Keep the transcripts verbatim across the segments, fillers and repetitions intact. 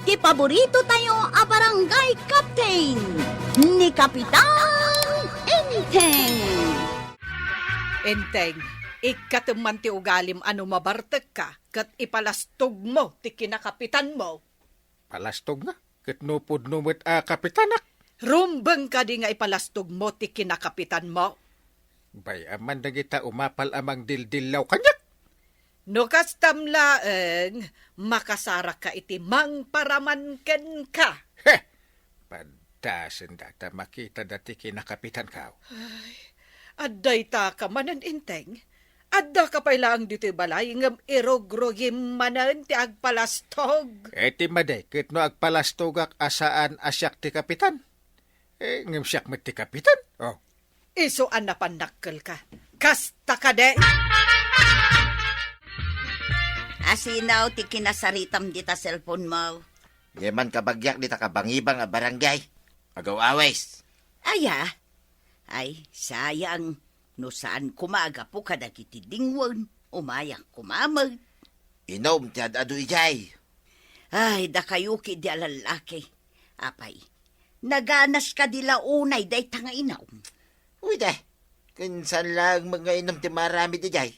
Ti paborito tayo a barangay captain, ni Kapitan Enteng. Enteng, ikkatem man ti ugalim a no mabartekka ket ipalastogmo ti kinakapitanmo. Palastog nga? Ket no pudno met a kapitanak? Rumbeng kadi nga ipalastogmo ti kinakapitanmo? Bay-am man dagita umapal a mangdildillaw kaniak. No kastam laeng, makasarakka iti mangparaman kenka. He! Paddasen data makita dati kinakapitan kao. Ay, adda ita ka manen, Enteng? Adda ka pay laeng ditoy balay ngem irugrugim manen ti agpalastog. Iti madi, ket no agpalastogak a saan a siak ti kapitan? Eh, ngem siak met ti kapitan. Oh. Isu a napannakkelka. Kasta kadi. Asino ti kinasaritam dita cellphone mo? Diay man kabagiak dita kabangibang a barangay. Agaw-awis. Aya? Ay, sayang. No saan koma a gapu kadagiti dingwen, umayak koma met. Inum ti ad-adu idiay. Ay, dakayo kidi a lallaki. Apay, naganas kadi la unay dayta nga inum? Uy, da. Ken saan laeng met nga inum ti maaramid idiay.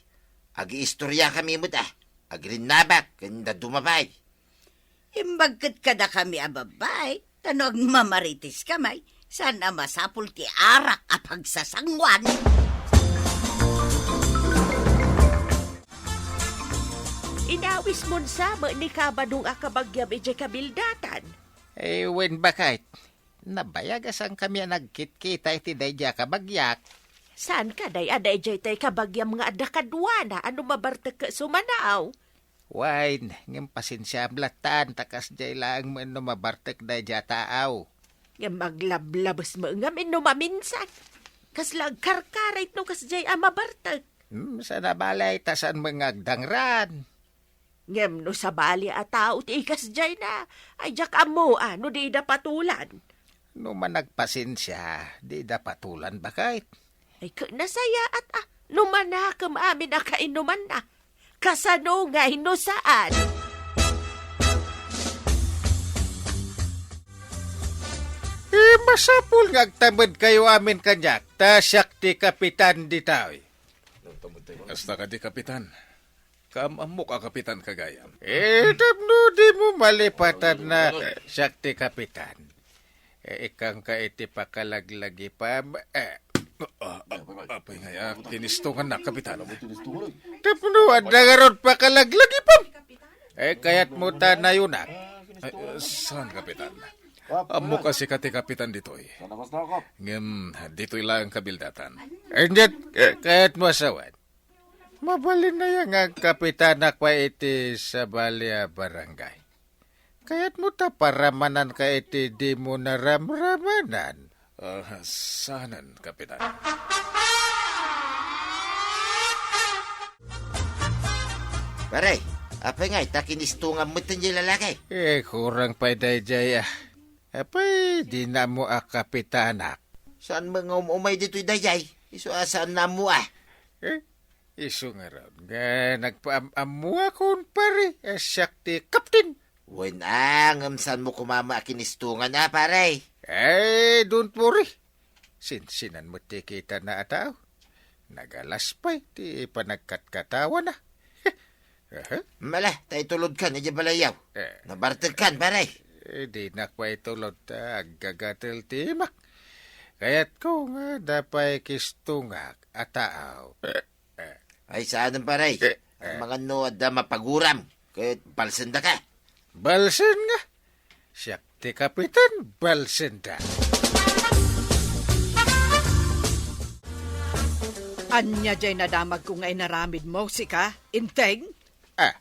Agiistoriakami met, a. Agrinnabak ken dadduma pay. Imbag ket kadakami a babbai, ta no agmamarites kamay, saan a masapul ti arak a pagsasanguan. Inawismon sa met ni Kabadong a kabagiam idiay kabildatan. Eh, wen, baket. Nabayag a saankami a nagkitkita iti daydiay a kabagiak. Saan kadi a daydiay tay kabagiam nga adda kaduana a no mabartek ket sumanaw? Wen, ngem pasensiaam lattan ta kasdiay laeng met no mabartek daydiay a taaw. Ngem aglablabes met ngamin no maminsan. Kasla agkarkarit no kasdiay a mabartek. Hmm, saan a bale ta saan met nga agdangran. Ngem no sabali a tao ti ikasdiayna, ay diak ammo a no dida patulan. No managpasensia, dida patulan, baket. Ay, ket nasayaat a, no manakem amin a kainumanna. Kasano ngay no saan? Eh, masapul nga agtamedkayo amin kaniak, ta siak ti kapitan ditoy. Kasta kadi, kapitan. Kaam-ammok a kapitan ka gayam. Eh, tapno dimo malipatan a siak ti kapitan. Eh, ikkanka iti pakalaglagipam. Eh, ah, ah, apay ngay a kinistongannak, kapitan? Tapno adda ngarud pakalaglagipam. Eh, kayatmo ta nayunak? Ay, saan, kapitan? Ammok a sika ti kapitan ditoy. Ngem, ditoy laeng kabildatan. Injet, eh, kayatmo a sawen. Mabalin aya nga agkapitanak pay iti sabali a barangay? Kayatmo ta paramananka iti dimo naramramanan? Ah, saanen, Kapitan. Pare, apay ngay ta kinistongam met diay lalaki? Eh, kurang pay daydiay, ah. Apay, dina ammo a kapitanak? Saan met nga um-umay ditoy daydiay? Isu a saan nga ammo, ah. Eh, isu ngarud nga nagpaam-ammoakon, pare, a siak ti kapten. Wen a, ngem saanmo koma a kinistongan a, pare? Eh, don't worry. Sinsinan met ti kitana a tao. Nagalas pay ti panagkatkatawana. Aha. Mala, ta itulodkan idiay balayyo. Eh. Nabartekkan, pare. Eh, dinak pay itulod ta aggagatel ti imak. Kayatko nga adda pay kistongak a tao. Eh. Ay, saanen, pare. Eh, eh. Amangan no adda mapaguram, ket balsendaka. Balsen nga? Siak ti kapitan, balsenda. Ania diay nadamagko nga inaramidmo, sika, Enteng? Ah,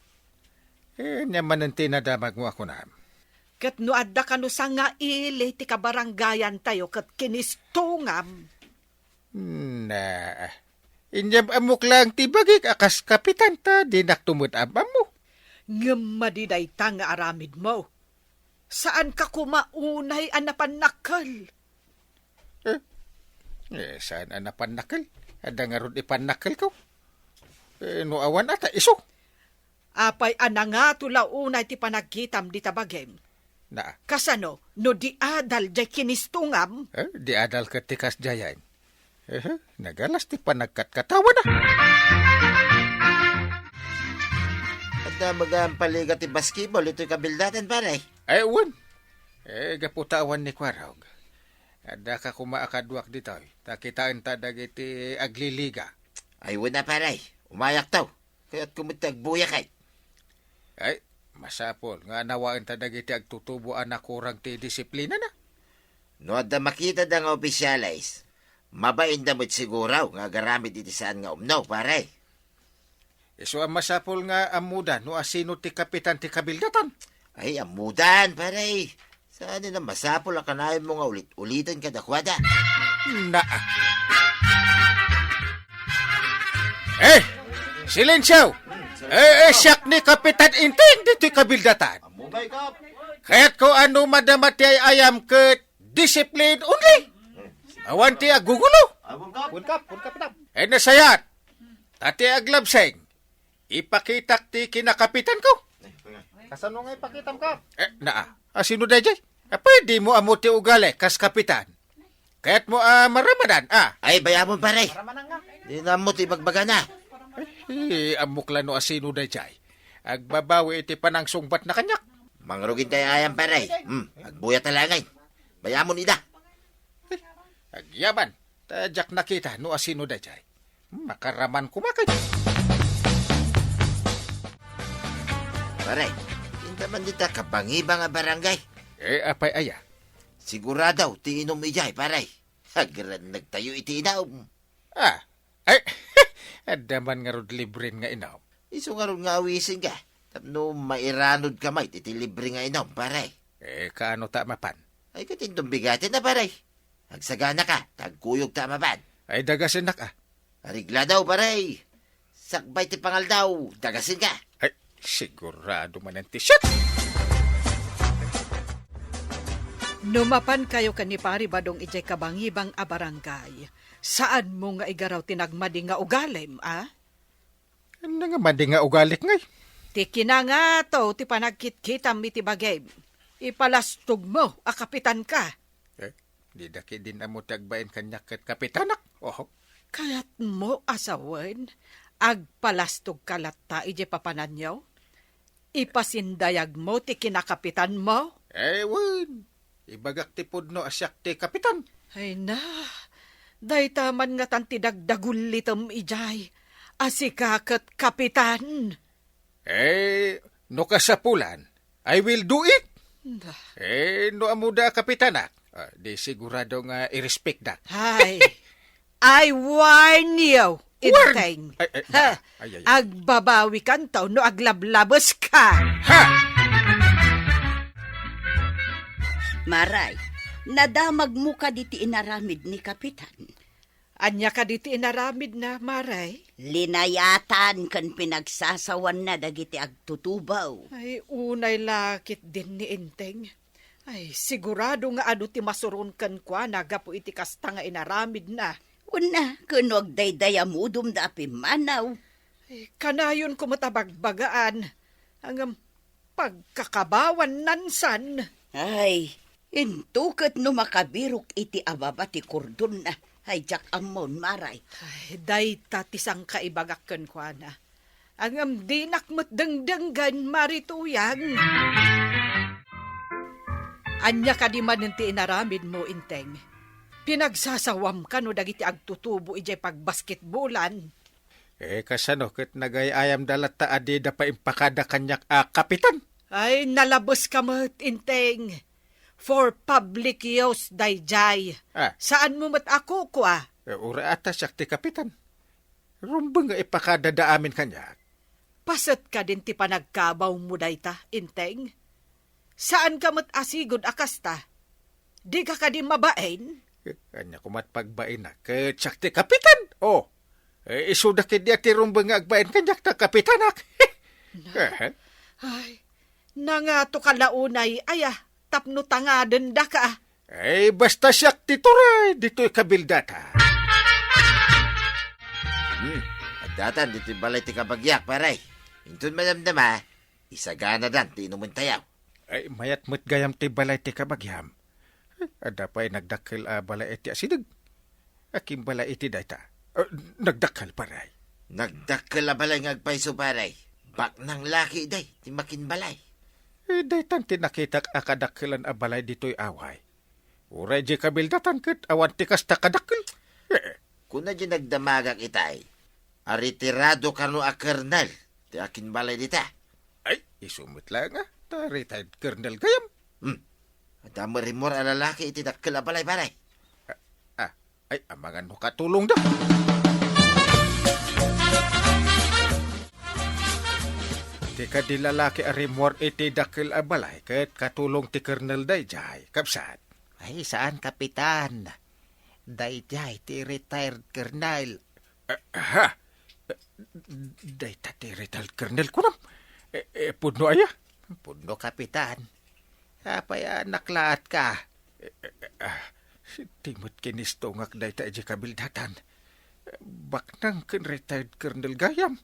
eh, ania manen ti nadamagmo a kunam? Ket no adda kano sangaili ti kabarangayantayo ket kinistongam. Na, inyam-ammok laeng ti bagik a kas kapitan ta dinakto met am-ammo. Ngem madi dayta nga aramidmo. Saanka koma unay a napannakkel. Eh, eh, saan a napannakkel? Adda ngarud ipannakkelko. Eh, no awan a ta isu. Apay a nangato la unay ti panagkitam dita bagim? Na. Kasano, no di adal jay kinistungam? Eh, di adal ket ti kasdiayen. Eh, nagalas ti panagkatkatawana. Adda magan paliga ti basketball itoy kabildatan, pare? Ay, wen. Eh, gapu ta awan ni Kuarog. Adda ka koma a kaduak ditoy. Ta kitaen ta dagiti agliliga. Ay, wen a, pare. Umayak taw. Kayat ko met ti agbuyak, ay. Ay, masapul nga nawaen ta dagiti agtutubo a nakurang ti disiplinana. No adda makita da nga opisyales, mabain da met siguro nga agaramid iti saan nga umno, pare. Isu a masapul nga ammoda no asino ti kapitan ti kabildatan. Ay, ammodan, pare. Saan na masapul a kanayon mo nga ulit-ulitan kadakuada? Naa. Eh, silensyo! Eh, eh, siak ni Kapitan Inting ditoy kabildatan. Kayat ko ano madama ti ay-ayam ket discipline only. Awan ti agugulo. Wen, Kap, wen, Kapitan. Eh, nasayat. Ta ti aglabseng. Ipakitak ti kinakapitan ko. Kasano nga ipakitam, Kap? Eh, naa. Asino dayjay? Ah, pwede mo ammo ti ugali kas kapitan. Kayat mo a maramadan, ah. Ay, bayamon, pare. Maramanan nga. Di na ammo ti bagbagana. Eh, ammok la no asino dayjay. Agbabawi iti panangsungbat na kaniak. Mangrugin tayo ayam, pare. Hmm, agbuya ta langay. Bayamon ida. Agyaman, ta diak nakita no asino dayjay. Makaraman koma kay. Pare, inta man dita kabangibang a barangay. Eh, apay aya? Sigurado, ti inom ijay, pare. Agrannag tayo iti inom. Ah, ay, adda man ngarud libren nga inom. Isu ngarud nga awisen ka, tapno mairanod ka met iti libre nga inom, pare. Eh, kaano ta mapan? Ay, katinton bigatin na, pare. Agsagana ka, ta agkuyog ta mapan. Ay, dagasennak, ah. Arigla daw, pare. Sakbay ti pangaldaw, dagasen ka. Ay, sigurado manen ti shot! No mapan kayo ken ni Pari Badong idiay kabangibang a barangay, saan mo nga igaraw ti nagmadi nga ugalim, a? Ania nga madi nga ugalik ngay? Ti kinangato ti panagkitkitam iti bagim. Ipalastog mo a kapitan ka. Eh, di da ketdin ammo ti agbain kaniak ket kapitanak. Oho. Kayat mo a sawen, agpalastog ka latta idiay papananyo? Ipasindayag mo ti kinakapitan mo? Eh, wen. Ibagak ti pudno a siak ti kapitan. Ay na, dayta man ngatan ti dagdagullitem idiay, a sika ket kapitan. Eh, no kasapulan, I will do it. Nah. Eh, no ammoda a kapitanak, ah, di sigurado nga i-respect da. Ay, I warn you, Warn! Inteng. Ay, ay, Ha, ay, ay, ay. Agbabawi kanto no aglablabes ka. Ha! Maray, nadamag mo kadi ti inaramid ni Kapitan? Ania kadi ti inaramid na, Maray? Linayatan ken pinagsasawanna dagiti agtutubaw. Ay, unay la ketdin ni Inteng. Ay, sigurado nga adu ti masuron kenkuana gapu iti kasta nga inaramidna. Wen a, ken no agdaydayamudom da a pimmanaw. Ay, kanayon ko met a bagbagaan. Ngem pagkakabawan nansan. Ay, into ket no makabirok iti ababa ti kordonna. Ay, diak ammon, Maray. Ay, dayta ti sangkaibagak kenkuana. Ngem dinak met dengdenggen, Mari Tuyang. Ania kadi manen ti inaramidmo, Inteng? Pinagsasawam kano dagiti agtutubo idiay pagbasketbolan? Eh, kasano ket nagay-ayamda latta a dida pay impakada kaniak a kapitan? Ay, nalabes ka met, Inteng. For public use daydiay. Ah. Saan mo met a kukua? Eh, uray a ta siak ti kapitan. Rumbeng nga ipakadada amin kaniak. Paset kadin ti panagkabawmo dayta, Inteng? Saan ka met a sigud a kasta? Di ka kadi mabain? Eh, ania ko met pagbaina ket siak ti kapitan? Oh, eh, isuda kadi a ti rumbeng nga agbain kaniak ta kapitanak. Na? Eh. Ay, nangato ka la unay, aya, tapno tangaden daka. Ay, basta siak ti turay, ditoy kabildata. Hmm, addatan ditoy balay ti kabagiak, pare. Inton madamdama, isaganadan ti inumen tayo. Ay, mayat met gayam ti balay ti kabagiam. Ay, adda pay nagdakkel a balay iti asideg. Akin balay iti dayta? Ah, nagdakkel, pare. Nagdakkel a balay nga agpayso, pare. Baknang laki day ti makinbalay. Eh, daytan ti nakitak a kadakkelan a balay ditoy away. Uray di kabildatan ket awan ti kasta kadakkel. Eh, Kuna di nagdamagak itay, a retirado kano a kernel ti akinbalay dita. Ay, isu met laeng a, ta retired kernel gayam. Hmm. Adda met rimmuar a lalaki iti dakkel a balay, pare. Ah, ah, ay, amangan no katulongda. Ti kadi lalaki a rimmuar iti dakkel a balay ket katulong ti kernel daydiay, kabsat. Ay, saan, Kapitan. Daydiay ti retired kernel. Ah, ha? Dayta ti retired kernel kunam? Eh, eh, pudno aya? Pudno, Kapitan. Apay a naklaat ka? Eh, eh, ah, ti met kinistongak dayta idiay kabildatan. Baknang ken retired kernel gayam.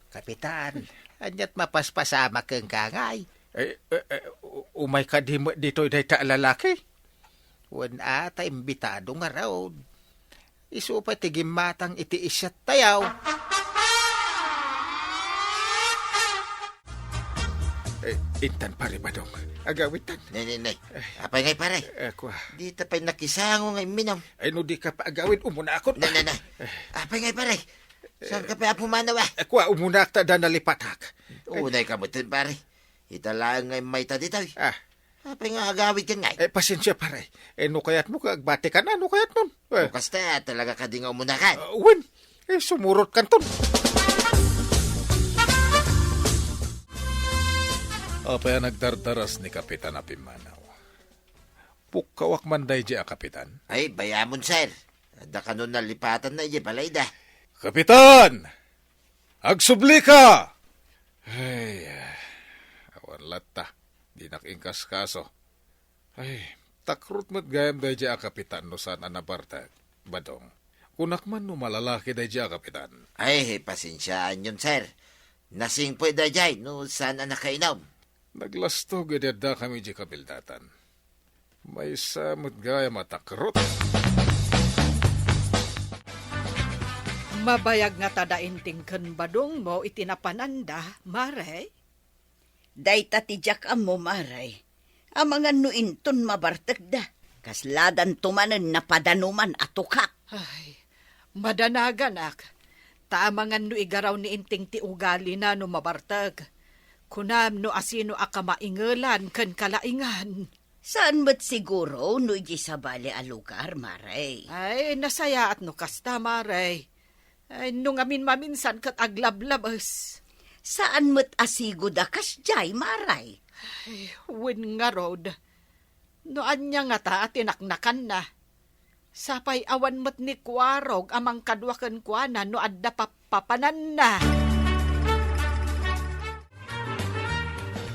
Kapitan, aniat mapaspasamak kenka ngay? Eh, eh, eh, u-, umay kadi met ditoy dayta a lalaki? Wen a, ta imbitado ngarud. Isu pay ti gimmatang iti isyat tayaw. Eh, intan, Pare Badong. Agawidtan. Nay, nay, nay. Apay ngay, pare? Eh, kua. Dita pay nakisango nga imminum. Ay, no di ka pa agawid, umuna ako. Nay, nay, nay. Apay ngay, pare? Saan ka pa pumanaw, ah? Eh, kua, umunak ta da nalipatak. Unay ka met, pare. Ita laeng nga immayta ditoy. Ah. Apay nga agawid ken ngay? Eh, pasensia, pare. Eh, no kayat mo ka agbati ka na, no kayat mo. Eh. No kasta, talaga kadi nga umunakan? Ah, wen. Eh, sumurot kanton. Apay a nagdardaras ni Kapitan a pimmanaw? Pukkawak man daydi a kapitan? Ay, bayamon, sir. Adda kano nalipatanna idiay balayda. Kapitan! Agsubli ka! Ay, awan latta. Dinak inkaskaso. Ay, takrot met gayam daydi a kapitan no saan a nabartek, Badong. Kunak man no malalaki daydi a kapitan. Ay, pasensiaanyon, sir. Nasingpet daydiay no saan a nakainum. Naglastog idi addakami idiay kabildatan. Maysa met gayam a takrot. Mabayag ngata da Inting ken Badong mo iti napananda, Mare? Dayta ti diak ammo, Mare. Amangan no inton mabartekda, kasladanto manen napadanuman a tukak. Ay, madanaganak. Ta amangan no igaraw ni Inting ti ugalina no mabartek. Kunam no asino a kamaingelan ken kalaingan. Saan met siguro no idiay sabali a lugar, Mare. Ay, nasayaat no kasta, Mare. Ay, no ngamin maminsan ket aglablabes. Saan met a sigud a kasdiay, Mare. Ay, wen ngarud. No ania ngata a tinaknakanna? Sapay awan met ni Kuarog a mangkadua kenkuana no adda pappapananna.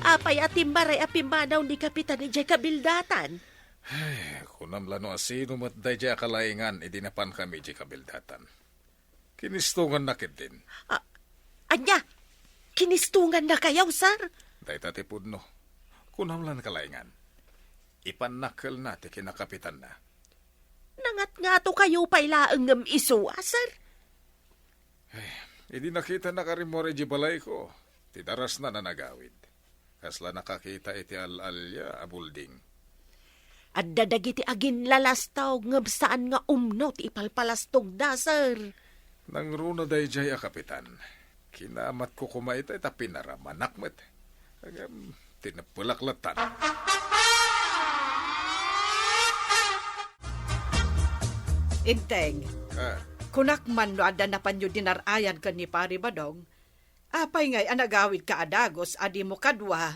Apay a ti Mare a pimmanaw ni Kapitan idiay kabildatan? Ay, kunam la no asino met daydiay a kalaingan idi napankami idiay kabildatan. Kinistonganna ketdin. Ah, ania? Kinistongannakayo, sir? Dayta ti pudno. Kunam lan kalaingan. Ipannakkelna ti kinakapitanna. Nangatngatokayo pay laeng ngem isu, a, sir? Eh, idi nakitannak a rimmuar idiay balayko, ti darasna a nagawid. Kasla nakakita iti al-alia a bulding. Adda dagiti aginlalastog ngem saan nga umno ti ipalpalastogda, sir. Nangruna daydiay a kapitan. Kinamatko koma itay ta pinaramanak met. Ngem, tineppelak lattan. Inteng, Ah. kunak man no adda napanyo dinar-ayan ken ni Pari Badong, apay ngay a nagawidka a dagus a dimo kadua?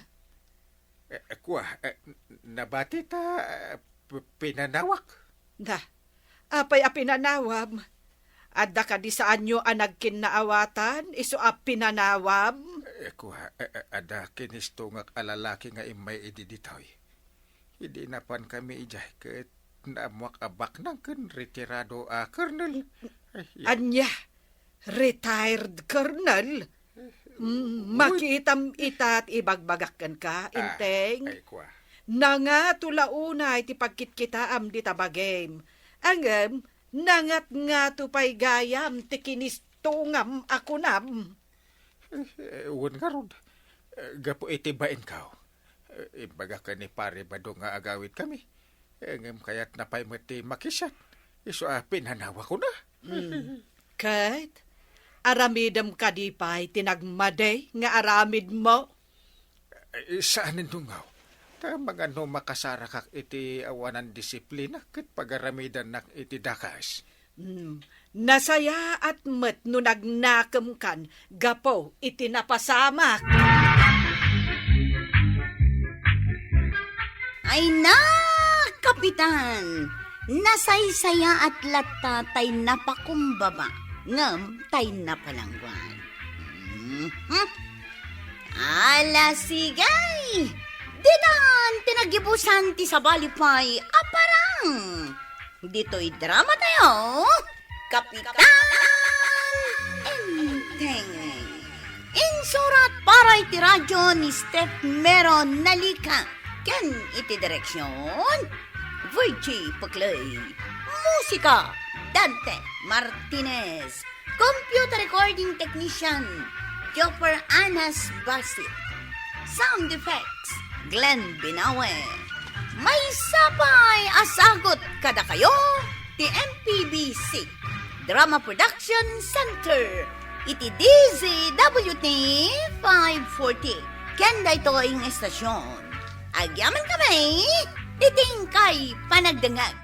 Eh, kua, eh, nabati ta, eh, p-, pinanawak. Na, apay a pinanawam? Adda kadi saanyo a nagkinnaawatan, isu a pinanawam? Eh, kua, eh, eh, adda kinistongak a lalaki nga immay idi ditoy. Idi napankami idiay ket naammoak a baknang ken retirado a kernel. Ay, ya. Ania? Retired colonel? Mm, makitam ita ti ibagbagak kenka, Inteng. Ay, kua. Nangato la unay ti pagkitkitaam dita bagim. Ngem, nangatngato pay gayam ti kinistungam a kunam. Eh, wen ngarud, eh, gapu iti bainkaw, eh, imbagak ken ni Pare Bado nga agawidkami. Eh, ngem kayatna pay met ti makisiat. Isu a pinanawakona. Mm. Ket, aramidem kadi pay ti nagmadi nga aramidmo? Eh, saanen dungaw. Ta mangano makasarakak iti awanan disiplina ket pagaramidannak iti dakas. Hmm, nasayaat met no nagnakemkan gapu iti napasamak. Ay na, Kapitan! Nasaysayaat latta tay napakumbaba, ngem tay napalangguad. Mhm. Ala, sige! Ditan ti nagibusan ti sabali pay a parang. Ditoy drama tayo, Kapitan Enteng. Insurat para iti radyo ni Steph Mero Nalica ken iti direksyon, Virgie Puclay. Musika, Dante Martinez. Computer recording technician, Joffer Anas Basit. Sound effects, Glenn Binawe. Maysa pay a sagut kadakayo ti M P B C Drama Production Center iti D Z W T five forty. Ken daytoy nga estasyon, agyamankami iti inkay panagdengngeg.